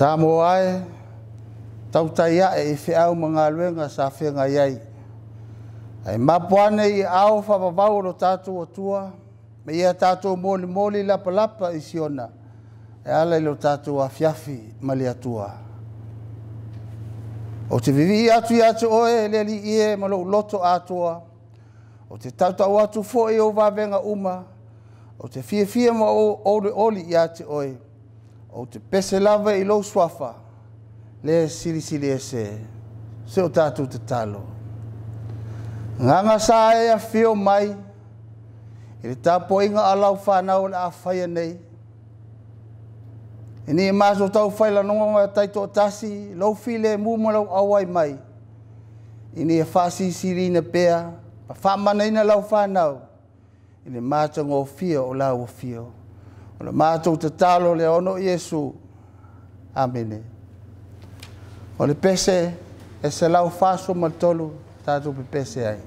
Samoa e, tautai ae i feau ma galuega sa feagai ai. Ae mapu ane i aao faavavau o lo tatou Atua, ma ia tatou molimoli lapalapa i Siona, e ala i lo tatou afiafi ma le Atua. Ou te vivii atu ia te oe le Alii e ma lou loto atoa, ou te tautau atu foi i ou vavega uma, ou te fiafia ma ou olioli ia te oe, ou te pese lava i lou suafa, le silisili ese, se o tatou tatalo. Agaga sa e afio mai, i le tapuaiga a lau fanau o le a faia nei, ina ia matou taufai lagona taitoatasi lou filemu ma lou auai mai, ina ia faasilisiliina pea ma faamanaina lau fanau i le matagofie o lau afio. O le matou tatalo lea ona o Iesu. Amene. O le pese e 143 tatou pepese ai.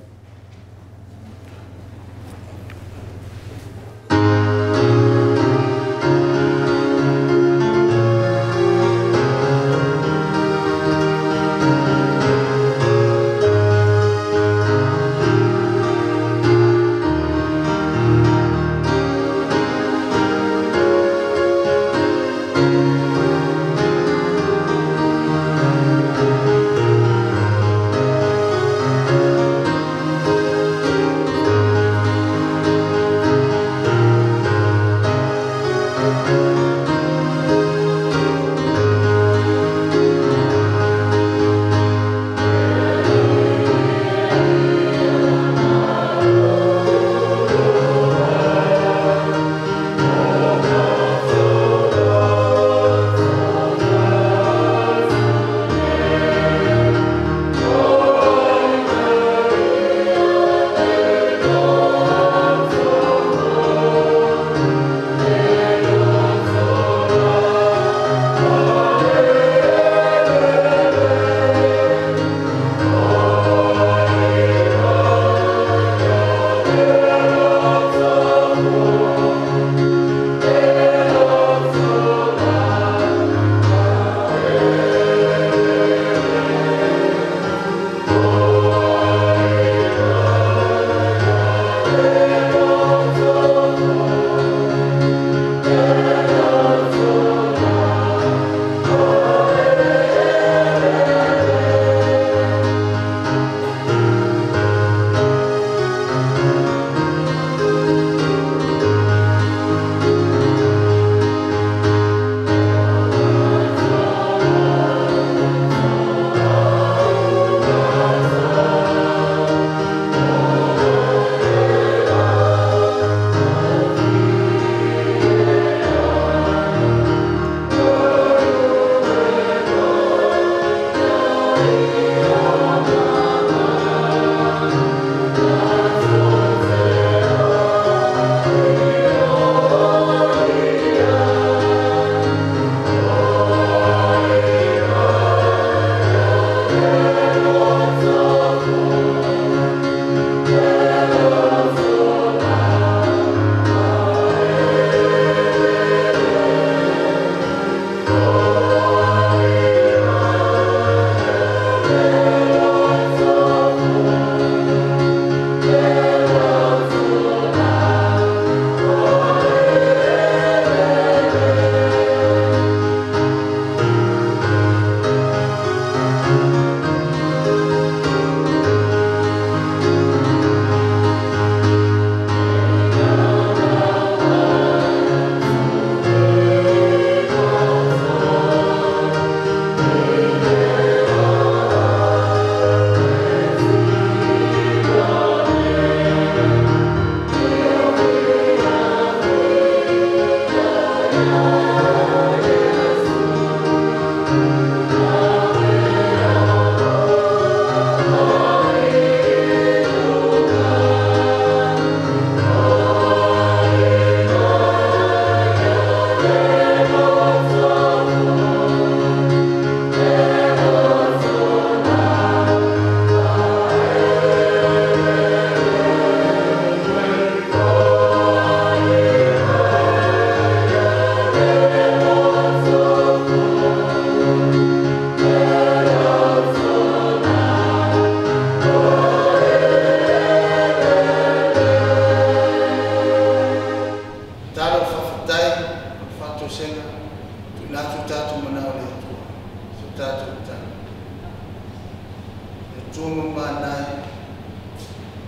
ma manae.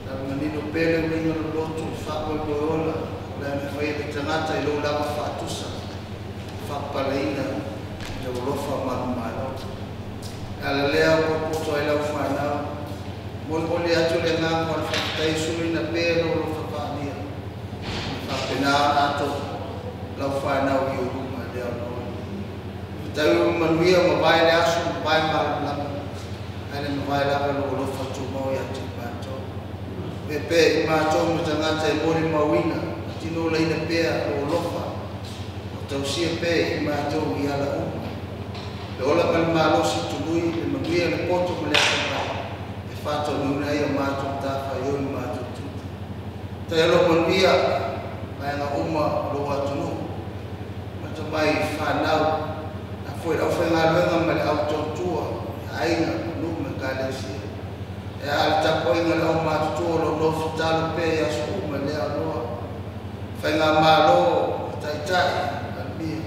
Tala manino pea le uiga o le loto le faamoemoe ola o le a mafai e le tagata i lou lava faatusa faapapaleina i lou alofa manumalo. E ala lea o popoto ai lau fanau. Molimoli atu le agaga o le faafetai suluina pea lou alofa faalia. E faapena ona ato lau fanau i ou luma i le aoaoga. Faafetai ua manuia mavae le aso mavae malamalama. Ae le mavae lava lou alofa tumau ia te i matou. Pea pea i matou ma tagata e molimauina, ma tinolaina pea lou alofa. O tausia pea i matou i ala uma. Le ola ma le malosi tului, le manuia le poto ma le atamai, e faataunuuina ai o matou matafaioi ma matou tiute. Taia lou manuia, vaega uma o lou atunuu, amata mai i fanau, a foi le aufaigaluega ma le au tautua, i aiga, nuu ma ekalesia. E a le tapuaiga a le aumatutua o lo o nofo tatalo pea i aso uma i lea aloa. Faigamalo, taitai, Palemia,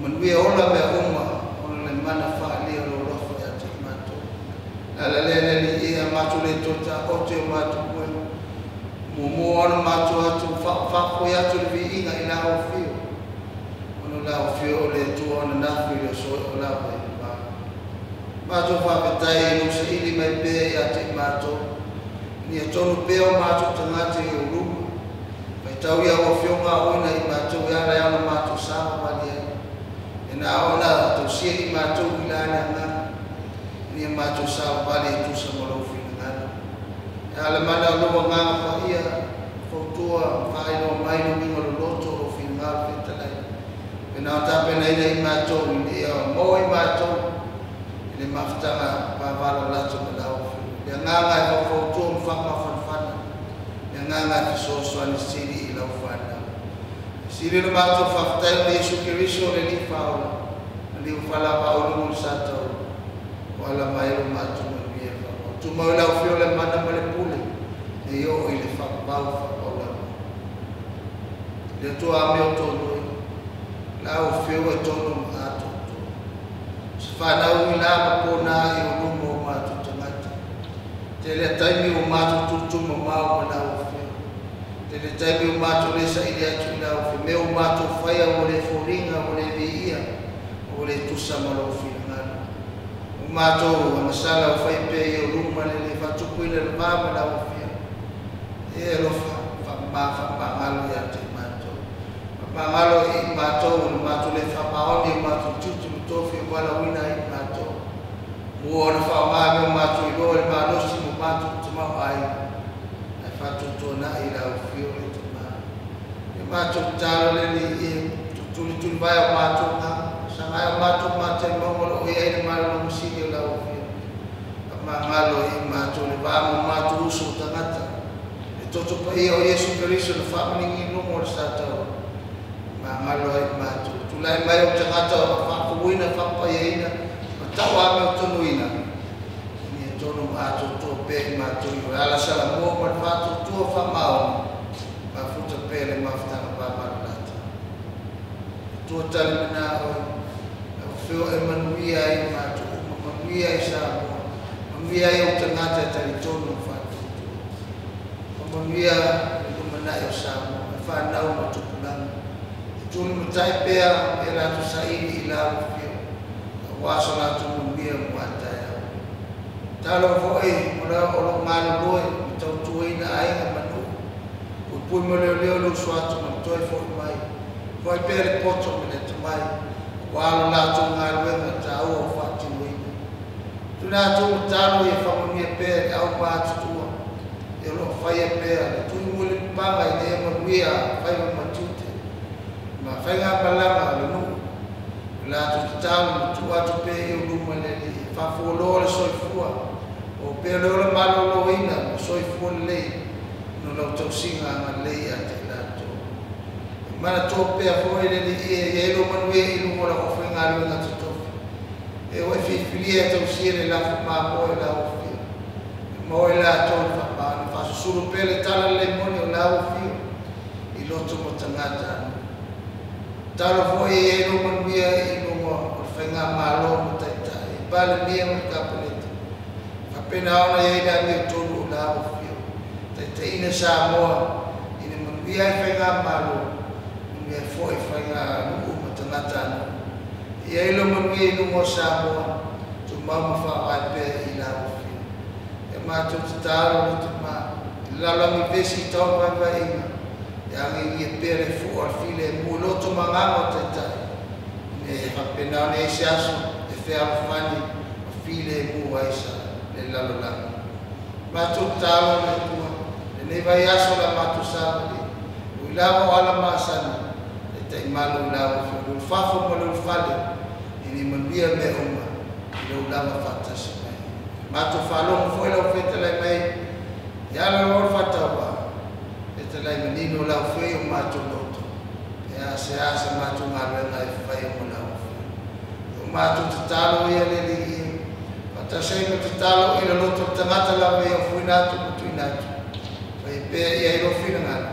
manuia ola mea uma ona o le mana faaalia o lou alofa ia te i matou. O le ala lea le Alii e, a matou le toe taoto i o matou moega, muamua ona matou atu faafoe atu le viiga i lau Afio, ona o lau Afio o le Atua ananafi, o le aso e oo lava i le va. Matou faafetai i lou saili mai pea ia te i matou, ina ia tonu pea o matou tagata i ou luma. Faitau i au Afioga aoina i matou e ala i ona matou savavali ai. E na ona tausia i matou i la le agaga, ina ia matou savavali e tusa ma lou finagalo. E ala mana o lou Agaga Paia, fautua ma faailoa mai le uiga o le loto o lou finagalo fetalai. Pe na o tapenaina i matou ina ia maua i matou i le mafutaga vavalalata ma lau Afioga. Le agaga e faufautua ma faamafanafana, le agaga e fesoasoani sili i lau fanau. E sili le matou faafetai ona Iesu Keriso le Alii Faaola, na liu faalavaa i luga o le satauro, ua ala mai ai lo matou manuia e faavavau. Tumau i lau Afioga le mana ma le pule, e oo i le faavavau faavavau lava. Le Atua amiotonu e, lau Afioga e tonu ma atoatoa. O se fanau ui la ma pona i ou luma o matou tagata. Tele a taimi ua matou tuutumamao ma lau Afioga. Tele taimi ua matou le saili atu i lau Afioga. Mea ua matou faia ua le foliga, ua le viia, ua le tusa ma lou finagalo. Ua matou agasala ua fai pea i ou luma le le faatupuina le va ma lau Afioga. E alofa, faamama faamagalo ia te i matou. Faamagalo i matou i le matou le faamaoni o matou tiute ma tofi ua valaauina ai i matou. Mua ona faaaoga mea ua matou iloa i le malosi ma matou tamaoaiga, ae faatuatuanai i lau Afioga le Tama. Ia matou tatalo le Alii e, tulitulivae o matou agaga, sagai o matou mata i mauga o lo o i ai le malologa sili o lau Afioga. Faamagalo i matou le va ma matou uso o tagata, le toto paia o Iesu Keriso na faamaligi i luga o le satauro, magalo ai i matou. Tulai mai o tagata o faafuluina, faapaiaina, ma tauamiotonuina, ina ia tonu ma atoatoa pea i matou i o e ala salamua ma le faatuatua faamaoni, mafuta pea le mafutaga vavalalata. E tua tali mena oe, lau Afioga e manuia ai i matou uma, manuia ai Samoa, manuia ai ou tagata e talitonu ma faatuatua. Faamanuia le lumanai o Samoa, e fanau ma tupulaga. E tulimatai pea e latou saili i lau Afioga, aua so latou manuia mo a taeao. Talo foi mo le o lo o galulue ma tautuaina aiga ma nuu, puipui ma leoleo le uso atu ma le toe foi mai, foai pea le poto ma le atamai, aua lo latou galuega taua o faatinoina. Tuuina atu tatalo ia faamanuia pea i le au matutua e o lo o faia pea le tuimuli papaga ina ia manuia faiva ma tiute ma faigamalaga a le nuu. O latou tatalo ma tuu atu pea i ou luma le Alii e faafualoa le soifua o pea le ola maloloina ma soifua lelei ona o lau tausiga agalelei ia te i latou. E manatua pea foi le Alii e i ai lou manuia i luga o lau aufaigaluega totofi e ua e filifilia e tausia le lafo mamoe o lau Afioga. E maua ai latou le faamaoni, faasusulu pea le tala lelei moni o lau Afioga i loto ma tagata a nuu. Tatalo foi e i ai lou manuia i luga o le faigamalo ma taitai, Palemia ma le Kapeneta. Faapena ona i ai le amiotonu o la ua afio. Taitaiina Samoa ina manuia ai faigamalo, manuia ai foi faiganuu ma tagatanuu. E i ai lou manuia i luga o Samoa, tumau ma faavae pea i la ua afio. Ia matou tatalo le Tama, i le lalolagi vevesi i taono vaevaeina, ia agiagia pea le fua o le filemu i loto ma agaga o taitai, ina ia faapena ona i ai se aso e fealofani ma filemu ai sa le lalolagi. Matou tatalo le Atua, lenei vaiaso o le a matou savali, ui lava o ala masani, taitai malu i la ua afio, le ulufafo ma le ulufale, ina ia manuia mea uma i lou lava faatasi mai. Matou faalogo foi lau fetalai mai e ala loa le faatauvaa, fetalai manino lau afio o matou loto, pe a se a sa matou galuega e fai mo lau afio. O matou tatalo ia le Alii e, faatasi ai ma tatalo i le loto o le tagata lava ia ofuina atu ma tuuina atu, faia pea i ai lou finagalo,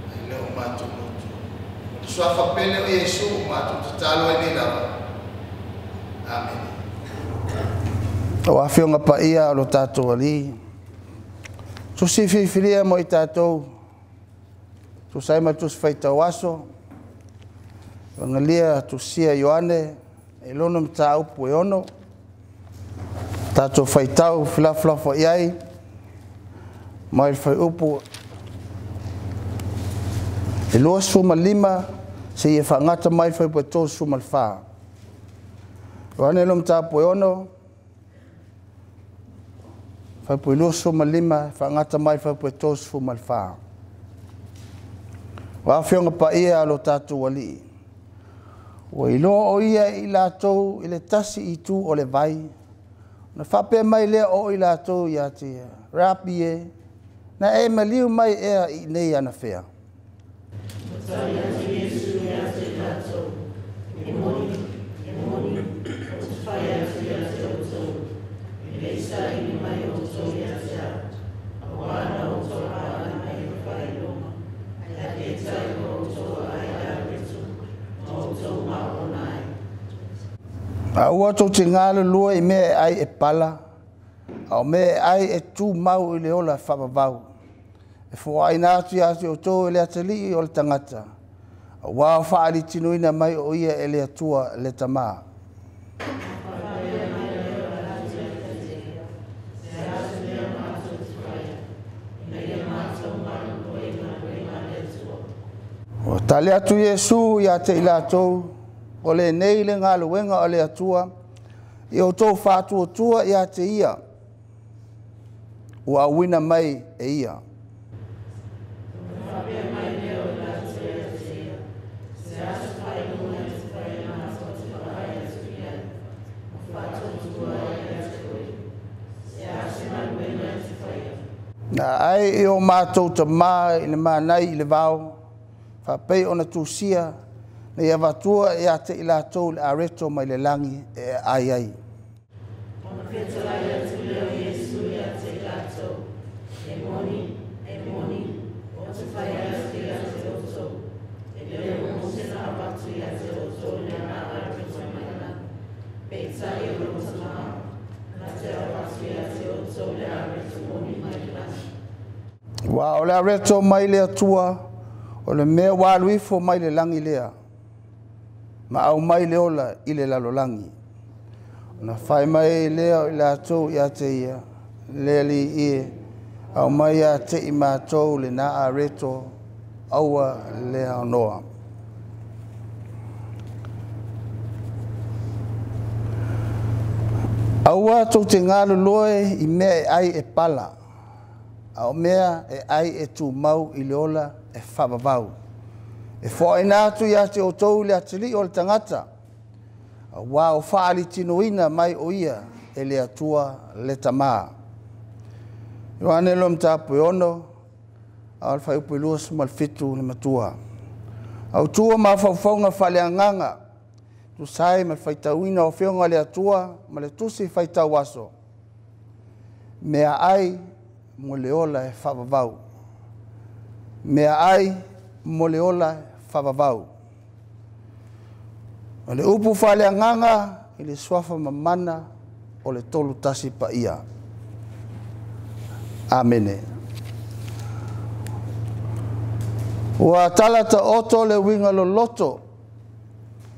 ai le o matou loto. Ma le suafa pele o Iesu o matou tatalo ai nei lava. Amene. O afioga paia o lo tatou Alii, tusi filifilia mo i tatou, tusa ai ma le tusi faitau aso, Evangelia tusia Ioane, e lona mataupu e 6, tatou faitau felafolafoai ai, mai le fuaiupu e 25 seia faagata mai le fuaiupu e 34. Ioane lona mataupu e 6, fuaiupu e 25, faagata mai le fuaiupu e 34. O afioga paia a lo tatou Alii, ua iloa o ia i latou i le tasi itu o le vai, na faapea mai lea o i latou ia te ia, Rapi e, na e maliu mai ea i nei anafea? Tali atu Iesu ia te latou, E moni, e moni, ou te fai atu ia te outou, e le i saili mai outou ia te au, auā na outou paaga i ma faailoga, ae peitai ua outou vaai i areto, ma outou maona ai. A ua tou te galulue i mea e ai e pala, a o mea e ai e tumau i le ola faavavau, e foaina atu ia te outou e le Atalii o le tagata, auā o faalitinoina mai o ia e le Atua le Tamā. Faapea mai lea o latou ia te ia, Se a se mea matou te faia, ina ia matou galulue i galuega a le Atua. Ua tali atu Iesu ia te i latou, o lenei le galuega o le Atua, i outou faatuatua ia te ia, ua auina mai e ia. Ona faapea mai lea o latou ia te ia, Se a se faailoga e te faia matou te vaai atu i ai, ma faatuatua ai ia te oe? Se a se galuega e te faia? Na ai i o matou tamā i le manai i le vao, faapei ona tusia, na ia avatua ia te i latou le areto mai le lagi e ai ai. Ona fetalai atu lea o Iesu ia te i latou, E moni, e moni, ou te fai atu ia te outou, e le o Mose na avatu ia te outou lena areto mai le lagi, peitai o lou Tamā, na te avatu ia te outou le areto moni mai le lagi. Ua o le areto mai le Atua, o le mea ua alu ifo mai le lagi lea, ma aumai le ola i le lalolagi. Ona fai mai lea o i latou ia te ia, le Alii e, aumai ia te i matou lena areto, aua le aonoa. Aua tou te galulue i mea e ai e pala, a o mea e ai e tumau i le ola e faavavau. E foaina atu ia te outou le Atalii o le tagata, auā o faalitinoina mai o ia e le Atua le Tamā. Ioane lona mataupu e 6, a o le fuaiupu e 27 le matua. Autua mafaufauga faaleagaga, tusa ai ma le faitauina o afioga a le Atua ma le tusi faitau aso, mea ai mo le ola e faavavau. Mea ai mo le ola e faavavau. O le upu faaleagaga i le suafa mamana o le tolu tasi paia. Amene. Ua tala taoto le uiga loloto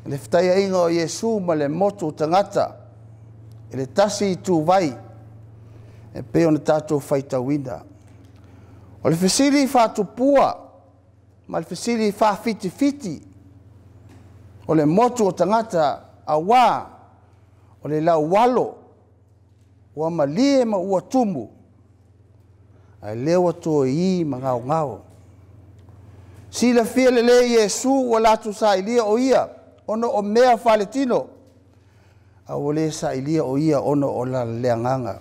i le fetaiaiga o Iesu ma le motu o tagata i le tasi ituvai e pei ona tatou faitauina. O le fesili faatupua ma le fesili faafitifiti o le motu o tagata, auā o le laualo ua malie ma ua tumu, ae lea ua toe ī ma gaogao. Silafia lelei e Iesu ua latou sailia o ia ona o mea faaletino, a ua le sailia o ia ona o le agaga.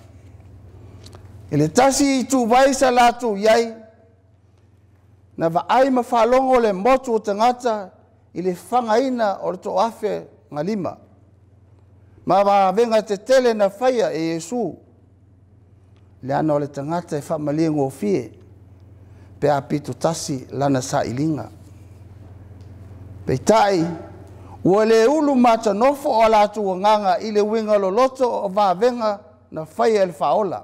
I le tasi ituvai sa latou i ai, na vaai ma faalogo le motu o tagata i le fagaina o le toafeagalima ma vavega tetele na faia e Iesu, leaga o le tagata e faamaliegofie pe a pitotasi lana sailiga. Peitai, ua le ulu matanofo o latou agaga i le uiga loloto o vavega na faia e le Faaola.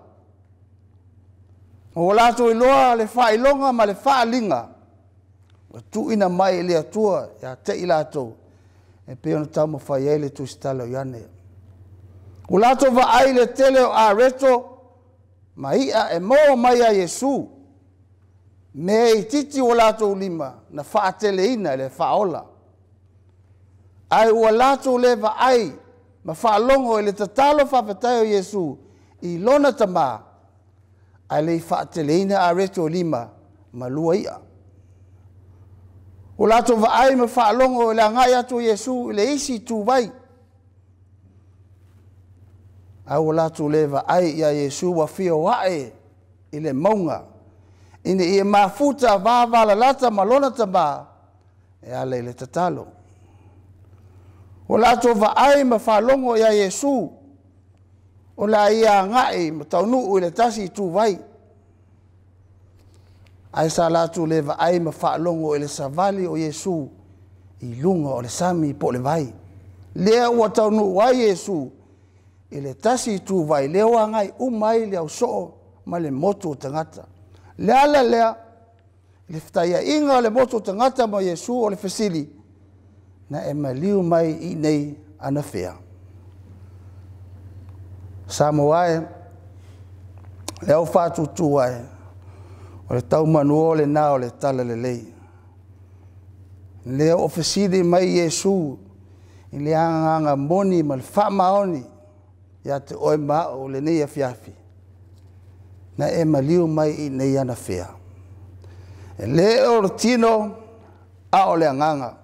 Ma ua latou iloa le faailoga ma le faaaliga ua tuuina mai e le Atua ia te i latou, e pei ona taumafai ai le Tusitala o Ioane. Ua latou vaai i le tele o areto ma i'a e maua mai ia Iesu, mea itiiti ua latou lima na faateleina e le Faaola. Ae ua latou le vaai ma faalogo i le tatalo faafetai o Iesu i lona Tamā, ae le i faateleina areto e 5 ma 2 i'a. Ua latou vaai ma faalogo i le agai atu o Iesu i le isi ituvai, ae ua latou le vaai ia Iesu ua feoae i le mauga ina ia mafuta vavalalata ma lona Tamā e ala i le tatalo. Ua latou vaai ma faalogo ia Iesu o le a ia agai ma taunuu i le tasi ituvai, ae sa latou le vaai ma faalogo i le savali o Iesu i luga o le sami po o le vai. Lea ua taunuu ai Iesu i le tasi ituvai, lea ua agai uma ai le ausoo ma le motu o tagata. Le ala lea, le fetaiaiga o le motu o tagata ma Iesu, o le fesili, na e maliu mai i nei anafea? Samoa e, le au faatutua e, o le taumanuo lena o le talalelei. Lea o fesili mai Iesu i le agaga moni ma le faamaoni ia te oe ma au lenei afiafi, na e maliu mai i nei anafea? E le o le tino, a o le agaga.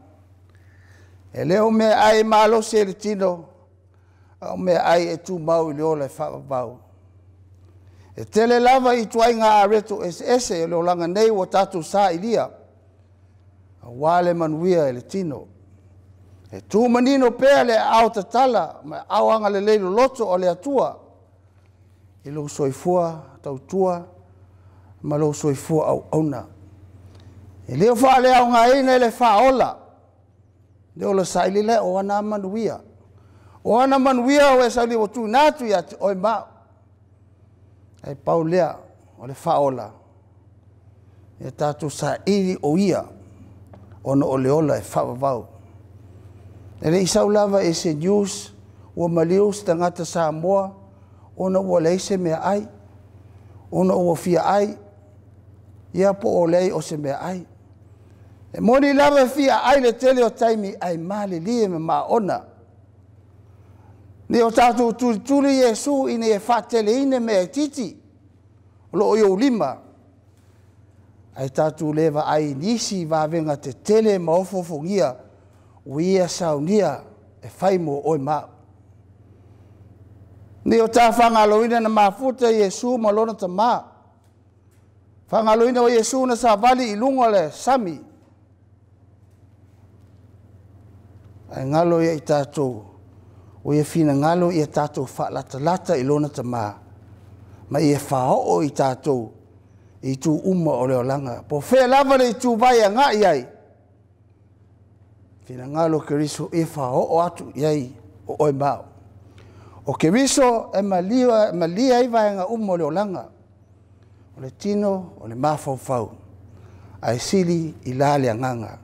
E le o meaai malosi e le tino, a o meaai e tumau i le ola e faavavau. E tele lava i tuaiga areto eseese o le olaga nei ua tatou sailia, auā le manuia e le tino. E tumanino pea le aao tatala ma aao agalelei loloto o le Atua i lou soifua tautua ma lou soifua auauna. E le o faaleaogaina i le faaola, le ola saili lea o ana manuia. O ana manuia o e saili ua tuuina atu ia te oe ma au. Ae pau lea o le faaola, ia tatou saili o ia, ona o le ola e faavavau. E le i sau lava i se news ua maliu se tagata Samoa ona ua leai se meaai, ona ua fia ai, ia po o leai o se meaai. E moni lava e fia ai le tele o taimi, ae malilie ma maona. Ne o tatou tulituli Iesu ina ia faateleina mea itiiti o loo i ou lima, ae tatou le vaai i nisi vavega tetele ma ofoofogia ua ia saunia e fai mo oe ma au. Ne o ta faagaloina na mafuta Iesu ma lona Tamā. Faagaloina o Iesu na savali i luga o le sami. Ae galo ia i tatou, o ia finagalo ia tatou faalatalata i lona Tamā, ma ia faaoo i tatou i itu uma o le olaga. Po o fea lava le ituvai e agai ai, finagalo o Keriso ia faaoo atu i ai o oe ma au. O Keriso e malie ai vaega uma o le olaga. O le tino o le mafaufau, ae sili i la le agaga.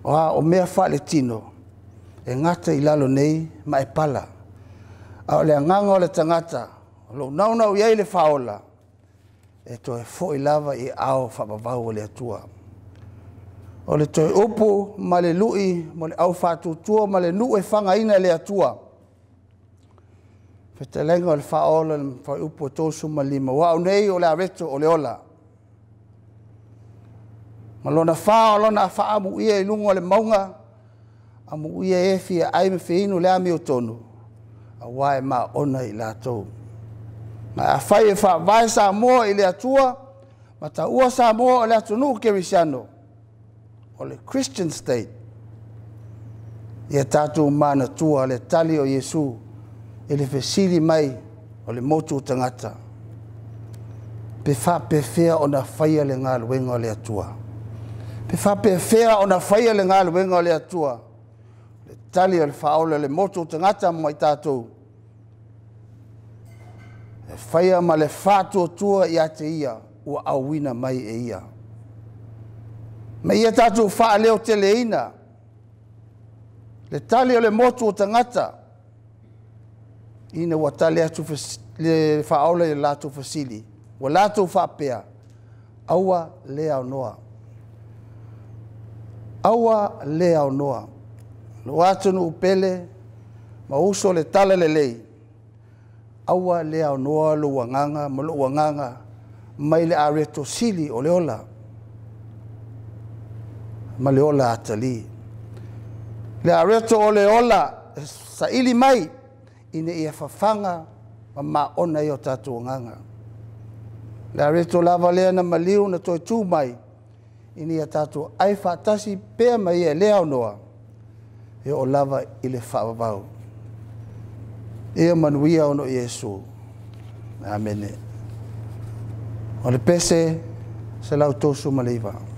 O a o mea faaletino, e gata i lalo nei ma e pala. A o le agaga o le tagata o lo o naunau i ai le faaola, e toe foi lava i aao faavavau o le Atua. O le toe upu ma le lui mo le aufaatuatua ma le nuu e fagaina e le Atua. Fetalaiga o le Faaola i le Fuaiupu 35, o au nei o le areto o le ola. Ma lona fa o lona faaamuia i luga o le mauga, amuia e fia ai ma fia inu le amiotonu, aua e maona i latou. Ma afai e faavae Samoa i le Atua, ma taua Samoa o le atunuu kerisiano, o le Christian State, ia tatou manatua le tali o Iesu i le fesili mai o le motu o tagata, pe faapefea ona faia le galuega o le Atua? Pe faapefea ona faia le galuega o le Atua? Le tali o le faaola i le motu o tagata ma i tatou, e faia ma le faatuatua ia te Ia ua auina mai e Ia. Ma ia tatou faaleoteleina le tali o le motu o tagata ina ua tali atu le faaola i le latou fesili, ua latou faapea, aua le aonoa. Aua le aonoa. Lou atunuu pele ma uso o le talalelei, aua le aonoa lou agaga ma lou agaga mai le areto sili o le ola ma le ola atalii. Le areto o le ola e saili mai ina ia fafaga ma maona ai o tatou agaga. Le areto lava lea na maliu na toe tu mai, ina ia tatou ai faatasi pea ma ia e le aonoa, e oo lava i le faavavau. Ia manuia ona o Iesu. Amene. O le pese 139.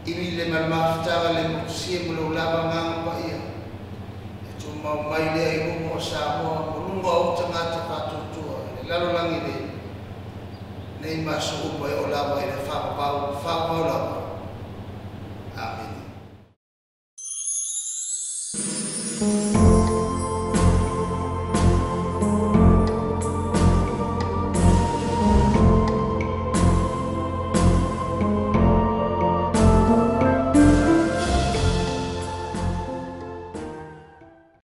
Imi le malmafutaga le mokusia mo lou lava agaga paia. E tumau mai lea i luga o Samoa ma luga o ou tagata faatuatua i le lalolagi nei, nei ma aso uma e oo lava i le faavavau, faavavau lava. Amene.